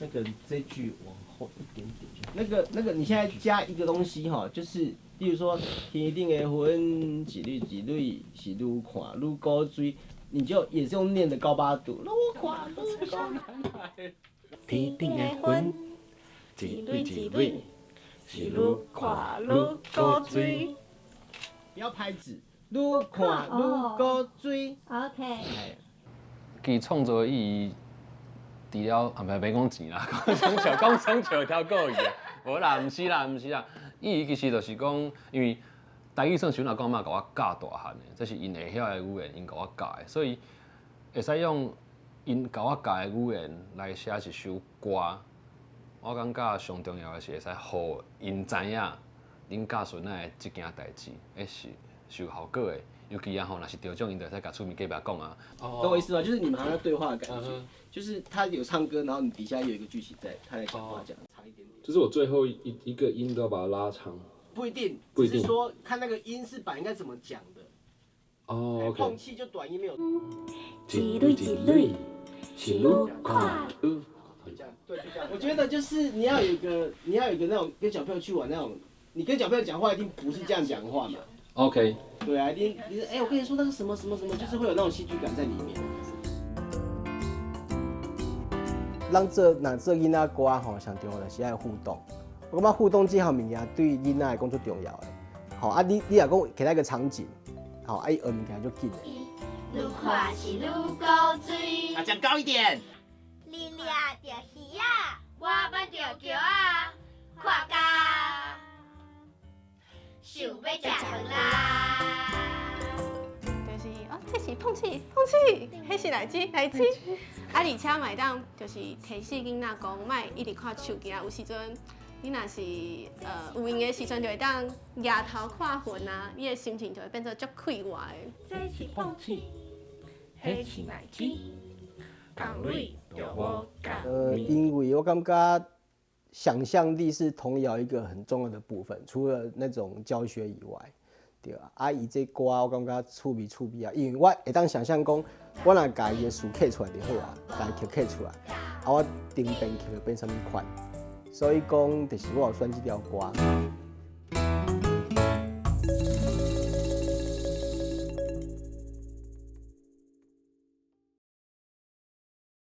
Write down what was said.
那個這句往後一點點就，那個，你現在加一個東西哈，就是例如說天頂的雲一蕊一蕊是愈看愈古錐，你就也是用念的高八度，愈看愈古。天頂的雲一蕊一蕊是愈看愈古錐。不要拍子，愈看愈古錐。 OK。其創作的意義，除了啊，毋免講錢啦，講耍笑，講耍笑跳過去啊。無啦，毋是啦，毋是啦。意義其實就是講，因為台語算是阮阿公阿嬤共我教大漢的，這是𪜶會曉的語言，𪜶共我教的，所以會使用𪜶共我教的語言來寫一首歌。我感覺上重要的是會使予𪜶知影，恁教孫仔的這件代誌，會是是有效果的。尤其啊吼，若是得獎，𪜶就會使共厝邊隔壁講啊。懂我意思嗎？就是你們好像在對話的感覺，就是他有唱歌，然後你底下有一個劇情在，他在講話，講長一點點。就是我最後一個音都要把它拉長。不一定，不一定，只是說看那個音是版應該怎麼講的。哦，OK。碰氣就短音沒有。一蕊一蕊是愈看愈。這樣，對，就這樣。我覺得就是你要有一個，你要有一個那種跟小朋友去玩那種，你跟小朋友講話一定不是這樣講話嘛。 OK。對啊，一定你哎，我跟你說那個什麼什麼什麼，就是會有那種戲劇感在裡面。咱做若做囡仔歌吼，上重要就是愛互動。我感覺互動這項物件對囡仔來講足重要的。吼啊，你若講給他一個場景，吼啊，伊學物件就緊的。愈看是愈古錐。啊，講高一點。你掠著魚仔，我挽著轎仔，看甲想欲食飯啦。就是哦，這是碰氣，碰氣，彼是荔枝，荔枝。啊，而且嘛會當就是提醒囡仔講，莫一直看手機啊。有時陣你若是有閒的時陣，就會當舉頭看雲啊，你的心情就會變做足快活的。這是碰氣，彼是荔枝，共蕊著無共。因為我感覺想象力是童謠一個很重要的部分，除了那種教學以外，對啊。啊，伊這歌我感覺趣味趣味啊，因為我會當想象講，我若共伊的詞刻出來就好啊，共伊曲刻出來，啊，我重編曲會變啥物款，所以講就是我有選這條歌。